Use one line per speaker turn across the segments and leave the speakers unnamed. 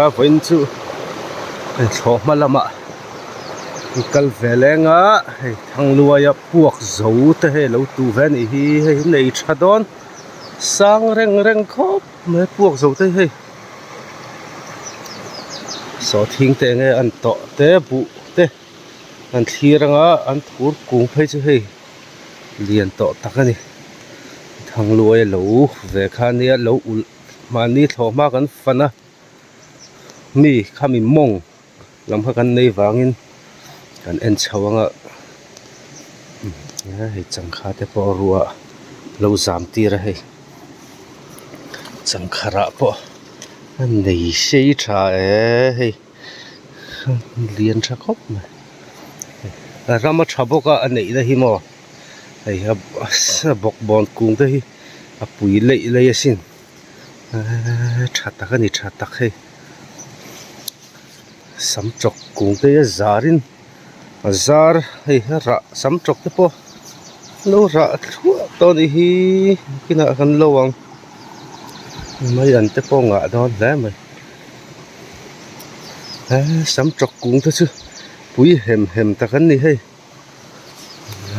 Vawiin chu hei thlawhhma lamah an kal ve leng a hei Thangluaia puak zo te hei lo tuh ve a nih hi hei nei tha dawn sang reng reng khawp mai puak zo te hi hei sawhthing te enge an tawh te buh te an thlir anga an thur kung phei chu hei. lian tawh tak a ni Thangluai a lo ve kha ania lo ulh mahni thlawh hma kan fan a mi khami mawng lam kha kan nei vangin kan en chho anga hei changkha te pawh ruah lo zam tir a hei changkha rah pawh a nei sei tha e hei. Lian tha khawp mai a ram a tha bawk a a neih na hi maw hei a bawkbawn kung te hi a pui leih leih asin eee tha tak a ni tha tak hei sam tawk kung te hi a zar in a zar hei a rah sam tawk te pawh lo rah thluah tawh a nih hi kinah kan lo ang mai an te pawh ngah dawn hle mai. He sam tawk kung te chu pui hem hem tak an ni hei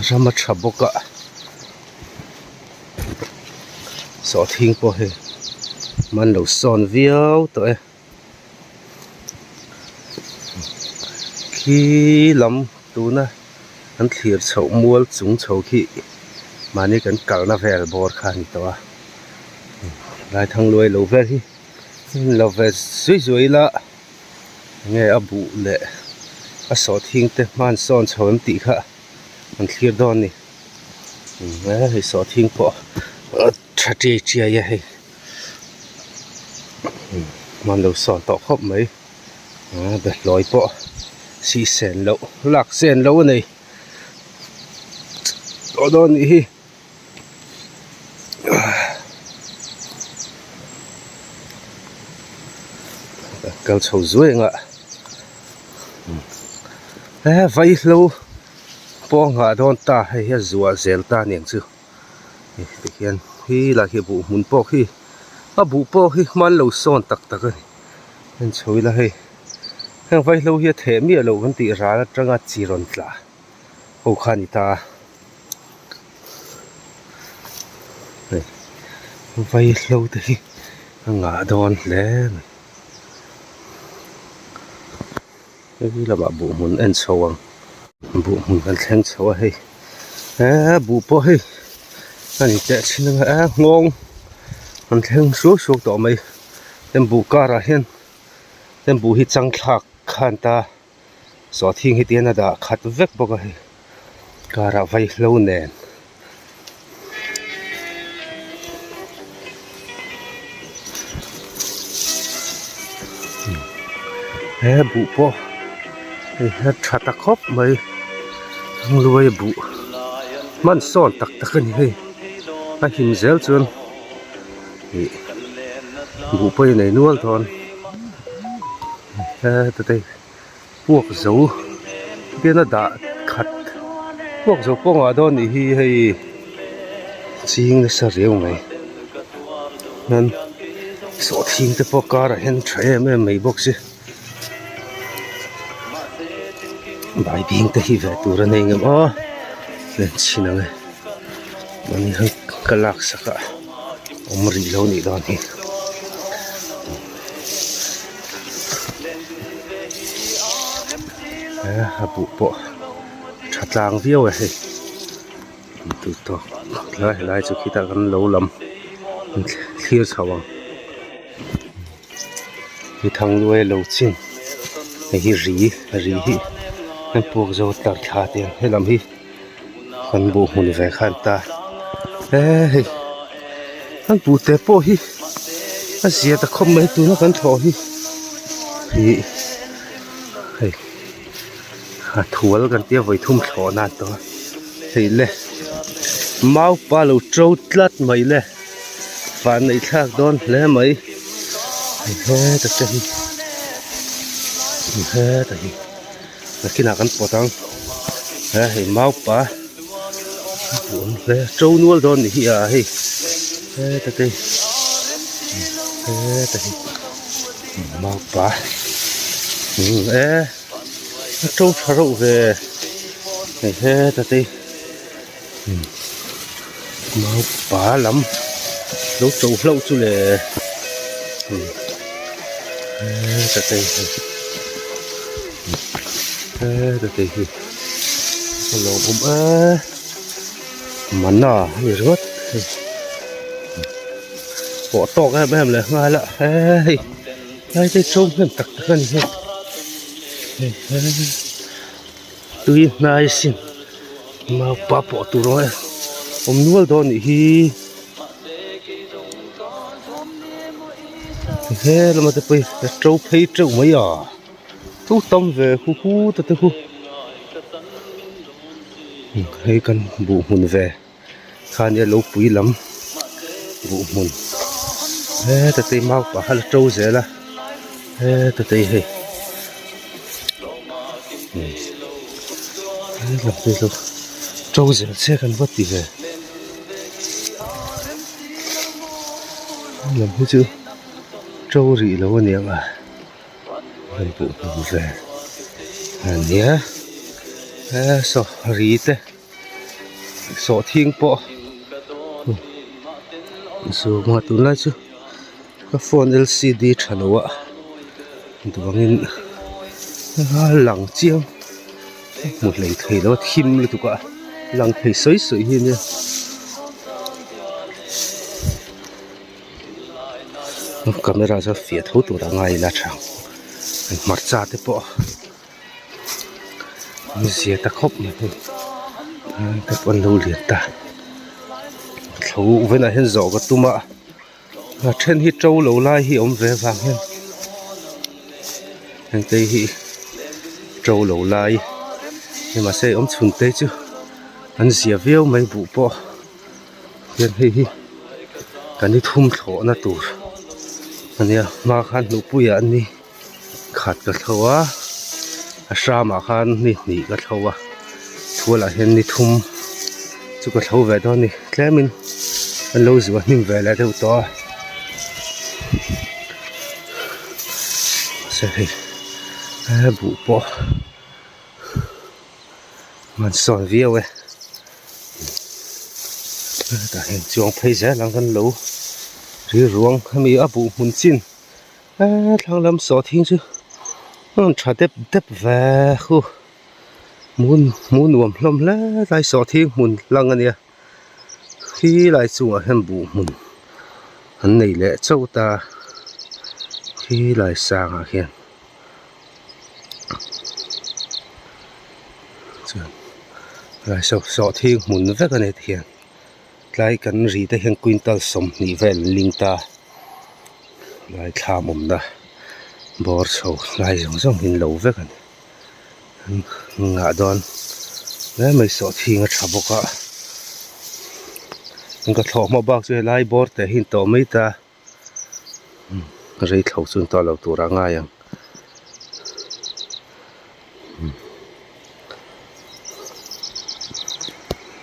ram a tha bawk a sawhthing pawh hei man lo sawn viau tawh e khi lam tuna an thlir chhoh mual chung chho khi mahni kan kalna vel bawr kha a ni tawh a Laithangluai lo vel hi. Lo ve zui zui ila nge a buh leh a sawhthing te hman sawn chho em tih kha an thlir dawn a ni hei sawhthing pawh a tha chiai chiai a hei hman lo sawn tawh khawp mai behlawi pawh sih sen loh lak sen loh a nei tawh dawn a nih hi. Kal chho zuai anga he vaihlo pawh a nghah dawn ta hei hi a zuah zel ta aniang chu tikhian khi lai khi buh hmun pawh khi a buh pawh khi hman lo sawn tak tak a ni en chho ila hei heng vaihlo hi a theh miah loh kan tih ral atanga chi rawn tla ho kha a ni ta a. Vaihlo te hi a ngah dawn hle mai hei lamah buh hmun en chho ang buh hmun kan thleng chho a hei eee buh pawh hei a ni teh thin ang a nghawng an thleng suau suau tawh mai heng buh karah hian heng buh hi chang thlak khan ta. Sawhthing hi tihian a dah khat vek bawk a hei karah vaihlo nen. He buh pawh hei a tha ta khawp mai Thangluai buh hman sawn tak tak a ni hei a him zel chuan ih buh pawh hi a nei nual dawn. Heta puak zo bian a dah khat puak zo pawh ngah dawn nih hi hei ching nasa riau mai hian sawhthing te pawh karah hian tha em em mai bawk si baibing te hi ve tur a nei ngam aw len chhin ang e mahni hian ka lak sak a awm rih lo nih dawn hi. A buh pawh tha tlang viau e hei duh tawk lai helai chu khitah kan lo lam thlir chho ang mi thangluai lo chin hei hi ri ri hi an puak zo tlar thla te ang helam hi kan buh hmun ve khan ta e hei an buh te pawh hi a zia ta khawp mai tuna kan thlawh hi ih hei a thual kan tia vawi thum thlawh nan tawh a hei le maupa lo to tlat mai le van neih thlak dawn hle mai hei heta te hi heta hi. Nakinah kan pawt ang he hei maupa a awm hle to nual dawn ni hi a hei heta te heta hi. Maupa umm e a to tha reuh ve hei heta te umm maupa lam lo to hlauh chu le umm heta te hi heta te hi a lawmawm e mana a ni ringawt hei. Pawh tawk em em leh nghal a hei lai te chhung hnem tak tak a ni hei hei hei tui hnai sin naupa pawh tur awm e awm nual dawn nih hi he lama te pawh hi a to phei teuh mai a to tam ve hu hu ta te khu hei kan buh hmun ve. Khania lo pui lam buh hmun heta te mau pah kha la to zel a heta te hei helam te chu to zel se kan va ti ve helam hi chu to rih lo aniang a kan buh hmun ve ania he saw ri te. Sawhthing pawh zawma tunlai chu ka phone lcd tha lo a duangin a lang chiang hmu hlei thei lo a thim lutuk a lang thei sawi sawi hi ania. Camera chu a fiah tho tur a ngai ila tha ang hmarcha te pawh. An zia ta khawp mai hei te pawh an lo lian ta thlo venah hian zawh ka tum a a then hi to lo lai hi a awm ve avang hian heng te hi to lo lai ni mahse awm chhun te chu an zia viau mai buh pawh hian hei hi kan ni thum thlawhna tur a nia hma khan hnuhpuiah an ni. Khat ka thlo a a hramah khan ni hnih ka thlo a chhualah hian ni thum chu ka thlo ve dawn a ni tlemin an lo zuah hnim ve leh deuh tawh a mahse hei he buh pawh an sawn viau e hetah hian chuang phei zel ang kan lo rilruang hemi a buh hmun chin. Eee thlang lam sawhthing chu a rawn tha dep dep ve khu hmun hmuh nuam hlawm hle lai sawhthing hmun hlang a nia khi lai chungah hian buh hmun an nei leh chauh ta khi lai sangah khian chuan lai saw sawhthing hmun vek a ni tikhian. Tlai kan ri te hian quintal 20 vel an ling ta lai thlam awmna bawr chho lai zawng zawng hi an lo vek a ni an ngah dawn hle mai sawhthing a tha bawk a an ka thlawh hma bak chu helai bawr te hi an tawh mai ta rei thlo chu an tawh lo tur a ngai ang.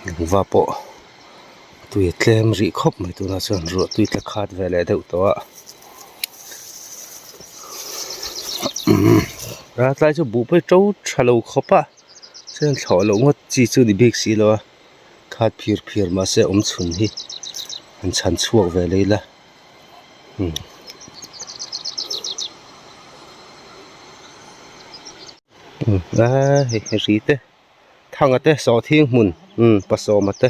Lungva pawh tui a tlem rih khawp mai tunah chuan ruah tui tla khat ve leh deuh tawh a a tlai chu buh pawh hi to tha lo khawp a chuan thlawh loh ngawt chi chu ni bik si lo a khat phir phir mahse awm chhun hi an chhan chhuak ve leh ila. A hei ri te thanga te sawhthing hmun umm pasawma te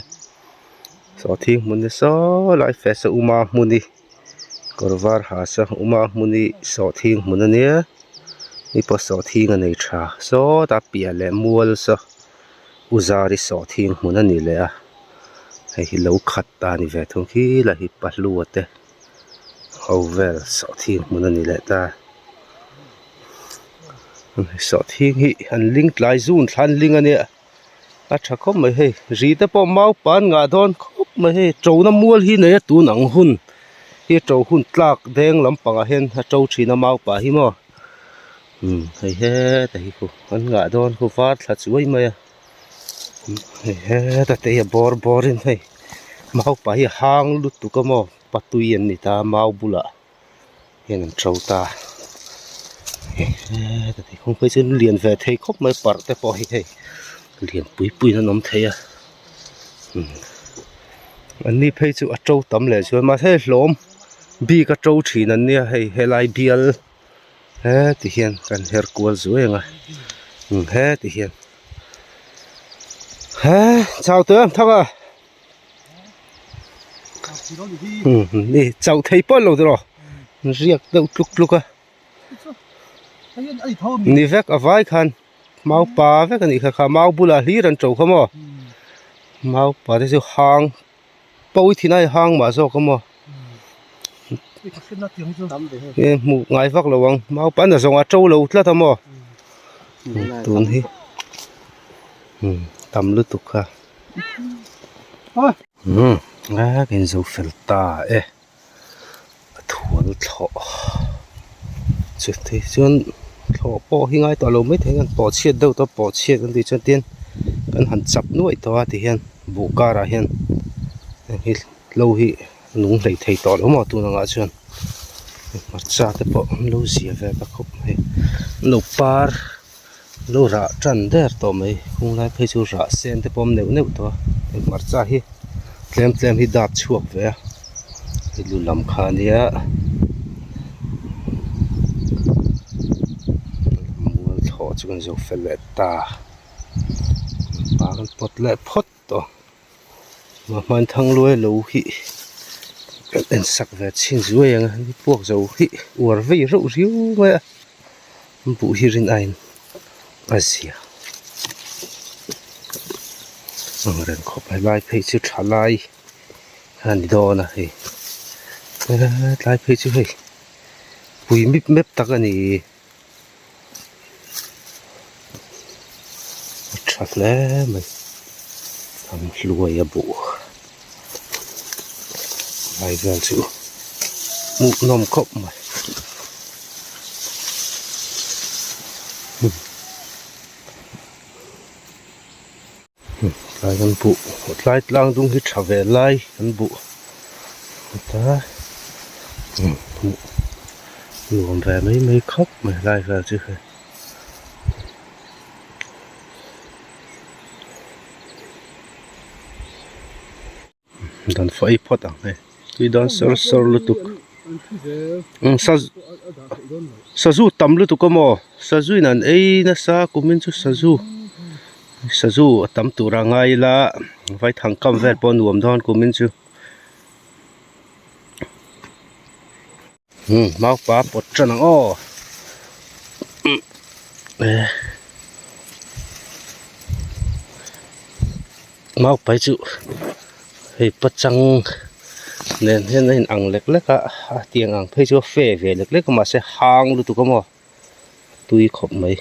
sawhthing hmun ni saw lai fe se uma hmuni kawr var ha se uma hmuni sawhthing hmun ania ni pawh sawhthing a nei tha sawtah piah leh mual saw u zari sawhthing hmun a ni leh a hei hi lo khat ta a ni ve thung khi la hi pahlua te ho vel sawhthing hmun a ni leh ta. Sawhthing hi an ling tlai zun thla an ling a nia a tha khawp mai hei ri te pawh mau pan ngah dawn khawp mai hei to na mual hi nei a tun ang hun hi to hun tlak deng lampangah hian a to thin a mau pah hi maw umm hei heta hi khu an ngah dawn khu var thla chuai mai a hei heta te hi a bawr bawr in hei mau pah hi a hang lutuk a maw patui an ni ta mau bulah. Hian an to ta. Heta thingkung phei chu lian ve thei khawp mai parh te pawh hi hei lian pui pui in an awm thei a an ni phei chu a to tam leh chuan mahse hei hlawm bik a to thin an nia hei helai bial heti hian kan her kual zuai ang a heti hian he chau tawh em thak a ni chauh thei pawh lo tiraw riak deuh tluk tluk a ni vek a vai khan mau pa vek a nih kha kha mau bulah hlir an to kha maw mau pa te chu hang pawi thin a hang mah zawk a maw e hmuh ngai vak lo ang mau pa na zawng a to lo tlat a maw tun hi tam lutuk kha. Umm a kan zo fel ta e a thual thlawh chu te chuan thlawh pawh hi ngai tawh lo mai thei a pawh chhiat deuh tawh pawh chhiat kan tih chuan tin kan han chap nuaih tawh a ti hian buh karah hian heng hi lo hi a nung hlei thei tawh lo maw tun angah chuan hmarcha te pawh an lo zia ve ta khawp mai an lo par. Lo rah tan der tawh mai kung lai phei chu rah sen te pawh a awm neuh neuh tawh a hei hmarcha hi tlem tlem hi dap chhuak ve a hei lu lam kha ania mual thlawh chu kan zo fel leh ta pa kan pawt leh phawt tawh mahni thangluai lo hi kan en sak ve chhin zuai ang a ni puak zo hi uar vei reuh riau mai a. Buh hi rin aiin a zia ang reng khawp mai lai phei chu tha lai a ni dawn a hei tlai phei chu hei pui mip mep tak a ni a tha hle mai an hluai a buh lai vel chu hmuhnawm khawp mai. Tlai kan buh tlai tlang dung hi tha ve lai kan buh ta hmuh nuam ve mai mai khawp mai lai vel chu hei. Dan fai phawt ang hei tui dawn sawr sawr lutuk sazu tam lutuk a maw sazu in an ei nasa kumin chu sazu sazu a tam tur a ngai ila vaithang kam vel pawh a nuam dawn kumin chu. Umm maupa pawt tan ang aw umm eh maupai chu hei pachang nen hian a inang lek lek a a tiang ang phei chu a fe ve lek lek a mahse hang lutuk a maw tui khawp mai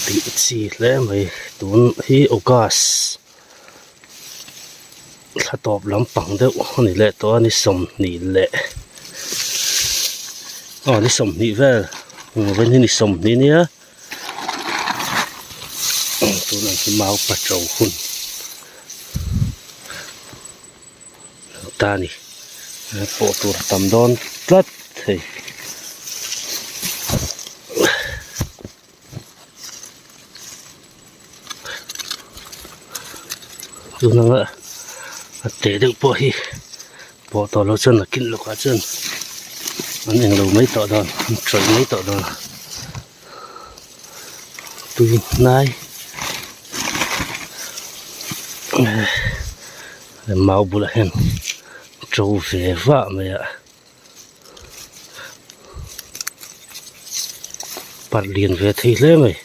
tih chi hle mai tun hi august thla tawp lampang deuh a ni leh tawh a ni 20 leh aw ni 20 vel vawiin hi ni 20 nia tunah hi mau pato hun ta a ni pawh tur a tam dawn tlat hei. Tun anga a te deuh pawh hi pawh tawh lo chuan a kilh lawkah chuan an englo mai tawh dawn an tawih mai tawh dawn tui hnai mau bulah hian to ve vah mai a. Parh lian ve thei hle mai.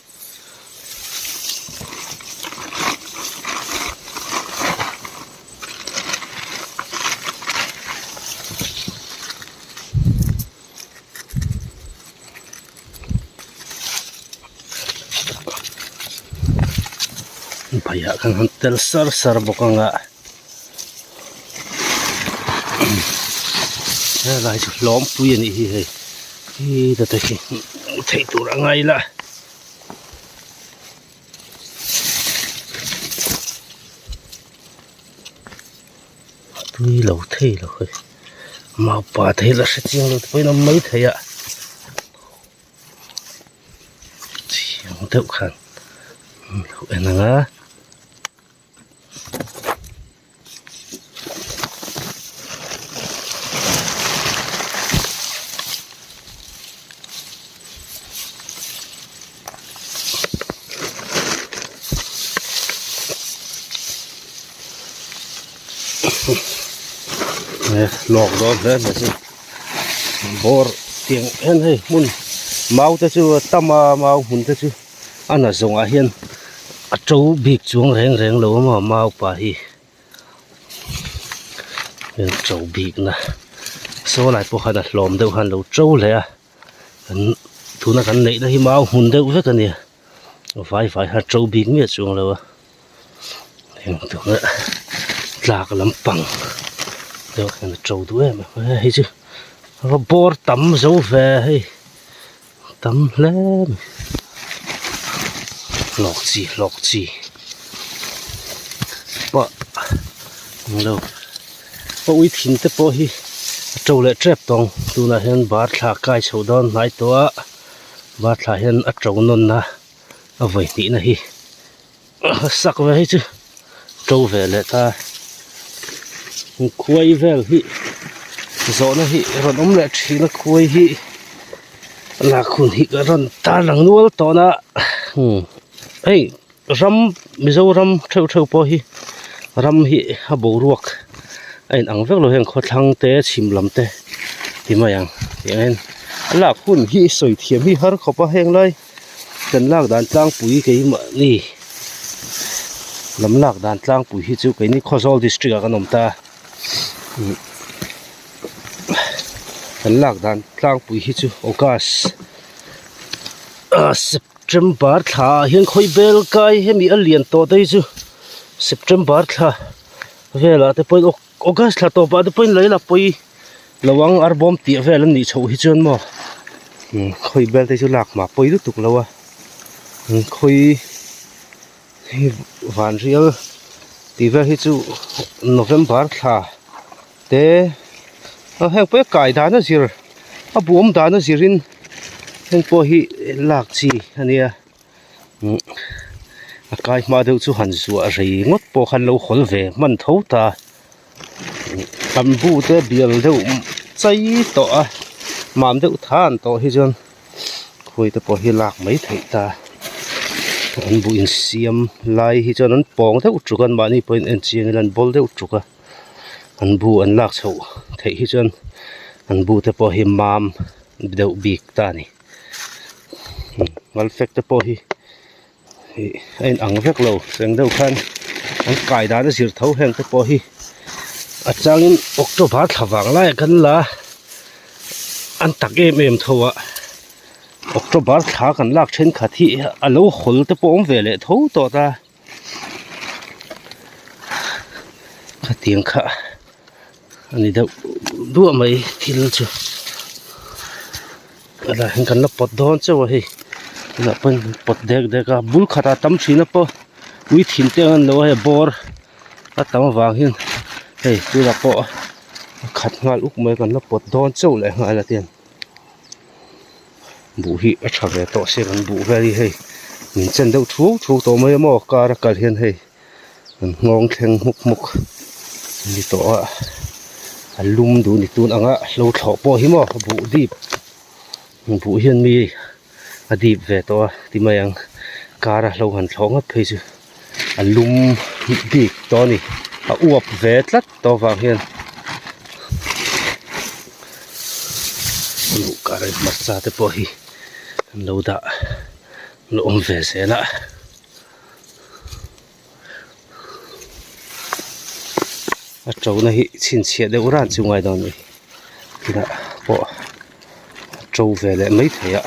Baiah khan han tel sar sar bawk ang a helai chu hlawm pui a nih hi hei heta te khi hmuh theih tur a ngai la. Tui lo thei lo hei maupa te hi la hre chiang lo te pawhin a awm mai thei a. deuh khan lo en ang a. Lawk dawn hle mai chu bawr tiang hian hei hmun mau te chu a tam a mau hmun te chu a na zawngah hian a to bik chuang reng reng lo a maw mau pa hi to bik na saw lai pawh khan a hlawm deuh khan a lo to hle a kan tuna kan neih na hi mau hmun deuh vek a nia vai vai khan a to bik miah chuang lo a heng tuna tlak lampang deuh hian a to duh em em a hei chu a bawr tam zo ve hei. Tam hle mai hlawk chi hlawk chi pawh englo pawh ui thin te pawh hi a to leh tep tawh ang tunah hian bar thla kai chho dawn hnai tawh a bar thla hian a to nawn a a vawi hnih na hi sak ve hi chu to ve leh ta khuai vel hi zawhna hi rawn awm leh thin a khuai hi lak hun hi ka rawn tar lang nual tawh na hei ram Mizoram theuh theuh pawh hi ram hi a boruak a in ang vek lo heng khawthlang te chhim lam te ti mai ang tiangin a lak hun hi sawi thiam hi har khawp a heng lai. Kan lak dan tlangpui keimahni lam lak dan tlangpui hi chu keini Khawzawl district ah kan awm ta kan lak dan tlangpui hi chu August ah September thla ah hian khawi bel kai hemi a lian tawh te hi chu September thla velah te pawhin August thla tawpah te pawhin lei la pawi lo ang arbawm tih vel an nih chhoh hi chuan maw khawi bel te chu lak mah pawi lutuk lo a khawi hi van rial tih vel hi chu November thla te a heng pawh hi kai dan a zir a buam dan a zirin heng pawh hi lak chi a nia. A kai hma deuh chu han zuah rei ngawt pawh khan lo hawl ve hman tho ta bamboo te bial deuh chai tawh a mam deuh than tawh hi chuan khawi te pawh hi lak mai theih ta an buh insiam lai hi chuan an pawng deuh tuk a mahni pawhin en chiang ila an bawl deuh tuk a an buh an lak chhoh theih hi chuan an buh te pawh hi mam deuh bik ta a ni. Ngalfek te pawh hi ih a in ang vek lo cheng deuh khan an kai dan a zir tho heng te pawh hi a changin October thla vang laiah khan la an tak em em tho a October thla kan lak thenkhat hi a lo hawl te pawh awm ve leh tho tawh ta khatiang kha a ni deuh duah mai thil chu helai hian kan la pawt dawn chauh a hei tunah pawh hian pawt dek dek a bul khatah tam thin a pawh ui thin te ang an lo a hei bawr a tam avang hian hei tunah pawh a khat nghal uk mai kan la pawt dawn chauh leh nghal a tiang. Buh hi a tha ve tawh sia kan buh vel hi hei min chen deuh thuau thuau tawh mai a maw car a kal hian hei an nghawng thleng hmuk hmuk a ni tawh a a lum duh ni tun anga hlo thlawh pawh hi maw buh dip buh hian mi a dip ve tawh a ti mai ang car a hlo han thlawh ngawt phei chu a lum bik tawh a ni a uap ve tlat tawh avang hian luh kar a hmarcha te pawh hi an lo dah an lo awm ve zel a. A to na hi chhinchhiah deuh ran chu ngai dawn a ni tunah pawh a to ve leh mai thei a.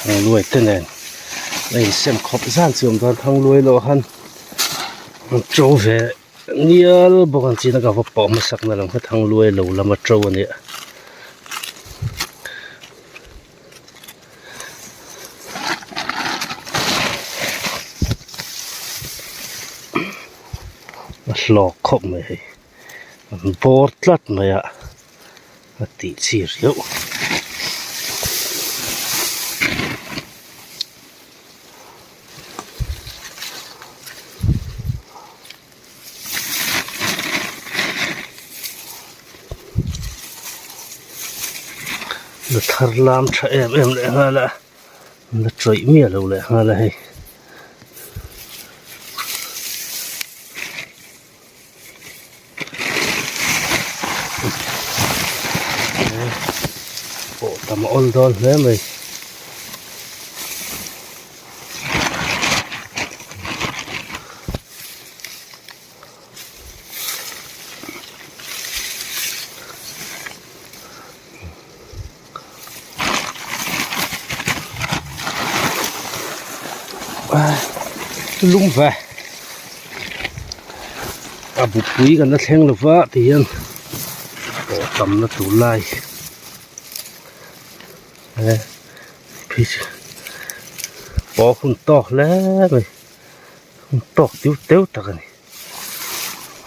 Thangluai te nen a insem khawp zan chu awm dawn thangluai loh han an to ve nial bawk ang chin a ka va pawh hmasak na lam kha thangluai lo lama to a nia. hlawk khawp mai hei an bawr tlat mai a a tih chi riauh. La thar lam tha em em leh nghal a la tawih miah lo leh nghal a hei. Pawh tam a awl dawn hle mai. Lung ve a bupui kan la thleng lova ti hian pawh tamna tur lai phei chu pawh hun tawk hle mai. Tawk teuh teuh tak a ni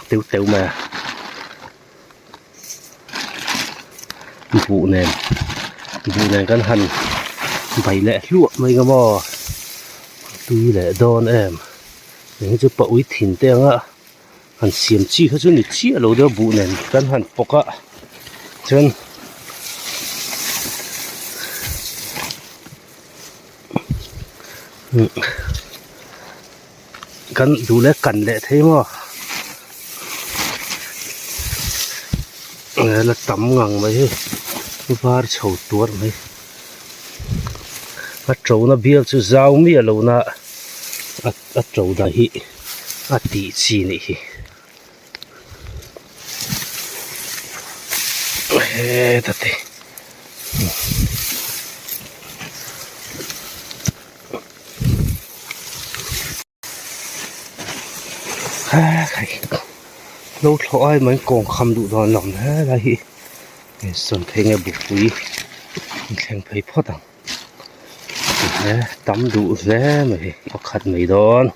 teuh teuh mai a buh nen buh nen kan han bai leh hluah mai ang maw tui leh dawn em eng hi chu pa ui thin te anga han siam chi kha chu ni chiah lo deuh buh nen kan han pawk a chuan. Kan duh leh kan leh thei maw la tam ngang mai hei var chho tuar mai a to na bial chu zau miah lo na a to dan hi a tih chi nih hi heta te. Lo thlawh ai mai kawng kham duh dawn lo helai hi sawn phei nge bukpui in thleng phei phawt ang he tam duh hle mai hei pakhat mai dawn.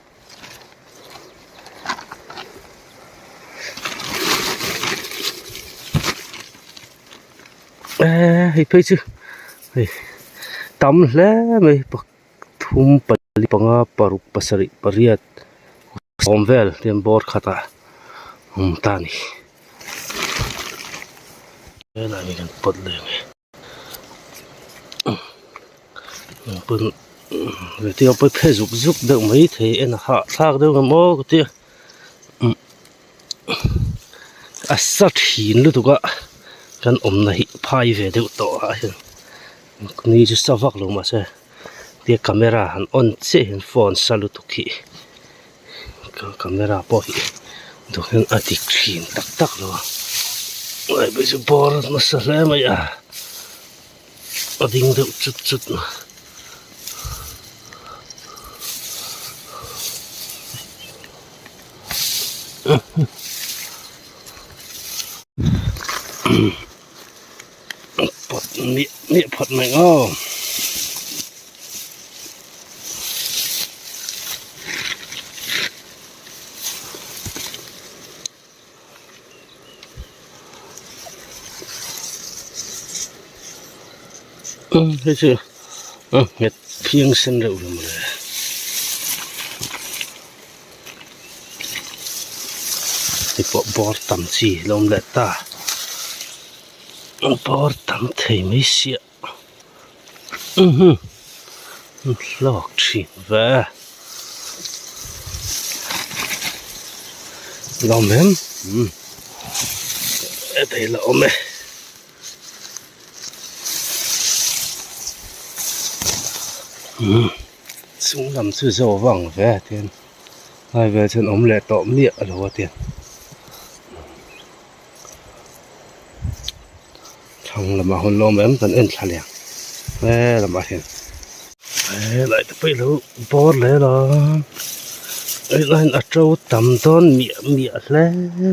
Hei phei chu hei tam hle mai pathum pali panga paruk pasarih pariat sawm vel tian bawr khatah a awm ta a ni helai hi kan pawt leh ang e. Phe zuk zuk deuh mai thei en a hahthlak deuh ang maw ka tia a sa thin lutuk a kan awmna hi phai ve deuh tawh ah hian ni chu sa vak lo mahse tia camera han on chiah hian phone sa lutuk hi camera pawh hi duh hian a dik thin tak tak lo a hei chu bawr nasa hle mai a a ding deuh chut chut Pawt miah miah phawt mai aw. Hei chu a nghet phiangsen reuh lo mawle. Hei pawh bawr tam chi lo awm leh ta bawr tam thei mai sia hlawk thin ve lo awm em hetah la awm e. Chung lam chu zo vang ve a tian lai vel chuan awm leh tawh miah a lo a tian thlang lamah hun lawm em kan en thla leh ang he lamah hian helai te pawh hi lo bawr leh lo helai hian a to tam dawn miah miah hle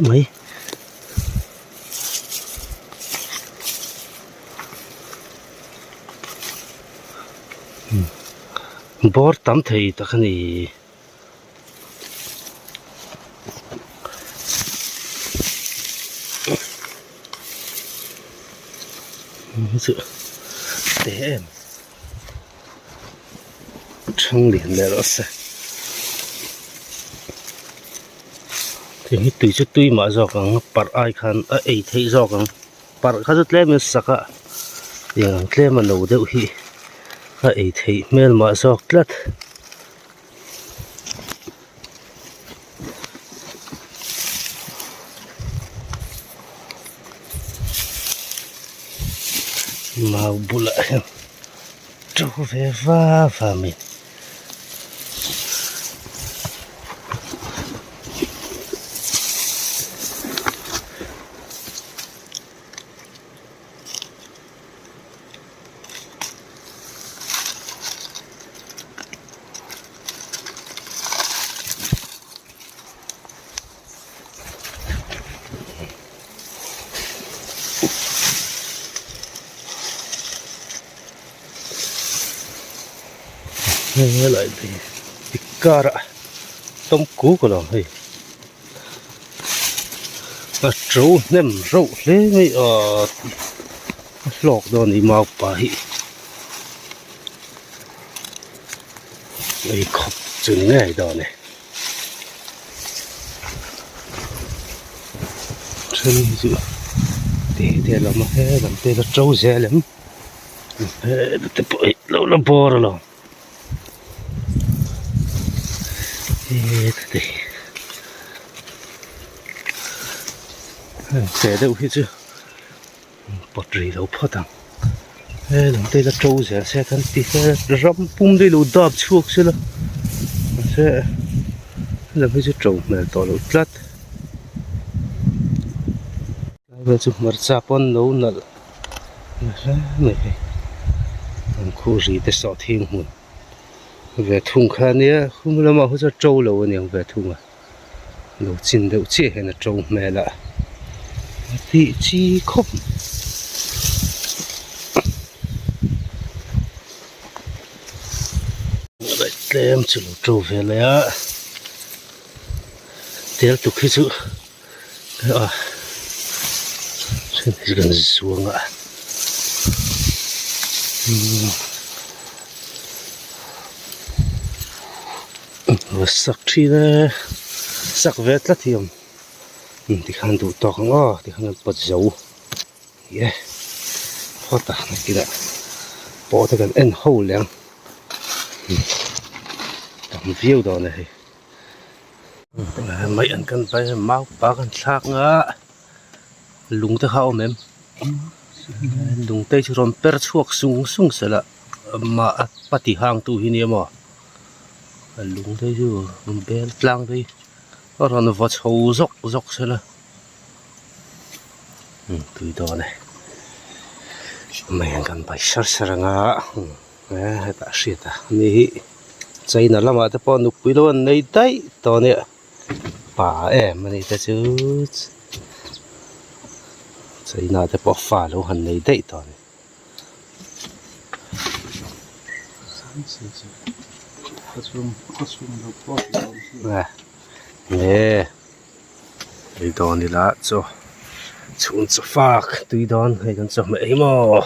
mai. Bawr tam thei tak a ni. chu te em ṭhang lian leh rawh se tiang hi tui chu tui mah zawk ang parh ai khan a ei theih zawk ang parh kha chu tlem in sak a tiang ang tlem a no deuh hi a ei theih hmel mah zawk tlat. Mau bulah hian to ve va va mai. Helai karah tawm kuk a lo hei a to hnem reuh hle mai a a hlawk dawn a ni maupa hi. Ei khawp chu ni ngei dawn e. Then hi chu te te lam a he lam te la to zel em he te pawh hi lo la bawr alawm he te hi heng te deuh hi chu. Pawt rih lo phawt ang he lam te la to zel se kan ti se ram pum te lo dap chhuak se la mahse helam hi chu to hmel tawh loh tlat tlai vel chu hmarcha pawn lo nalh hle mai hei an khuh ri te sawh thing hmun ve thung kha ania khum lamah khu chuan to lo aniang ve thung a. Lo chin deuh chiah hian a to hmel a a tih chi khawp mai tlem chu lo to ve leh a tel tuk hi chu a then hi kan zuang a Va sak thin e sak ve tlat hi awm tikhan duh tawk ang aw tikhan an pawt zo ni e phawt a nakinah pawh te kan en ho leh ang tam viau dawn e hei mai an kan pai mau pa kan thlak nga lung te kha a awm em lung te chu rawn per chhuak sung sung sela mah a pati hang tu hi nia maw. A lung te chu bel tlang te hi a rawn vaw chho zawk zawk sela tui dawn e mai ang kan pai sar sar anga hetah hriat a ni hi china lamah te pawh nupui lo an nei daih tawh a nia pa em a ni te chu china te pawh fa lo han nei daih tawh a ni. Nge tui dawn ila chaw chhun chaw fak tui dawn hei kan chawhmeh hi maw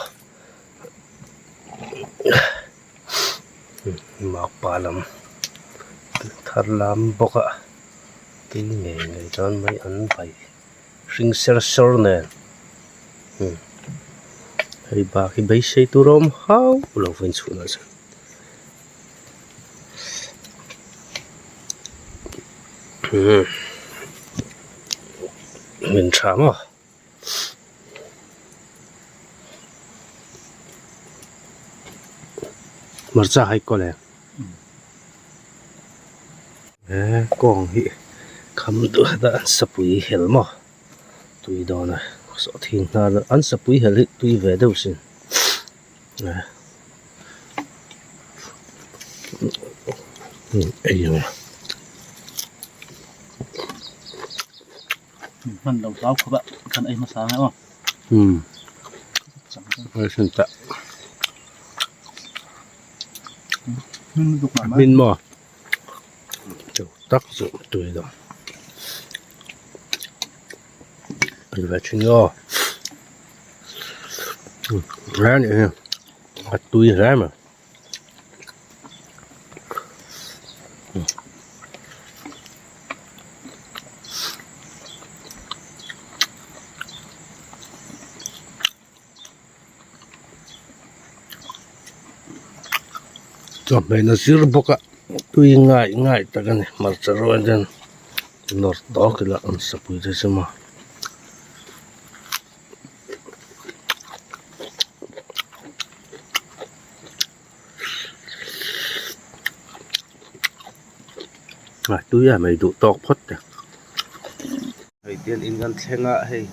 makpa lam thar lam bawk a tui ngei ngei dawn mai an vai. Hring ser sawr nen hei bak hi beisei tur a awm hauh lo vawiin chhunah chuan min tha maw. Hmarcha hai kaw le he kawng hi kham duh a an sapui hel maw tui dawn a sawhthing hnar an sapui hel hi tui ve deuh sin ei ang.
Hman lo hlau khawp a kan ei hmasa ang e aw.
Umm ai sin ta. Hmin maw chu tak chu tui lo. Ei ve thin aw. Hle a nih hi a tui hle mai. Chawhmeh a zir bawk a tui ngai ngai tak a ni hmarcha rual hian nawr tawk ila an sapui te chu maw. A tui a mai duh tawk phawt te. Hei tian in kan thleng a hei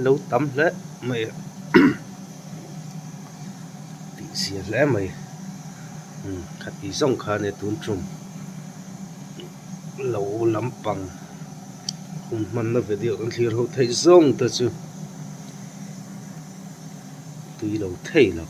lo tam hle mai a tih zia hle mai khati zawng kha ania tun tum lo lampang hun hmanna video kan thlir ho theih zawng te chu tui lo thei lo.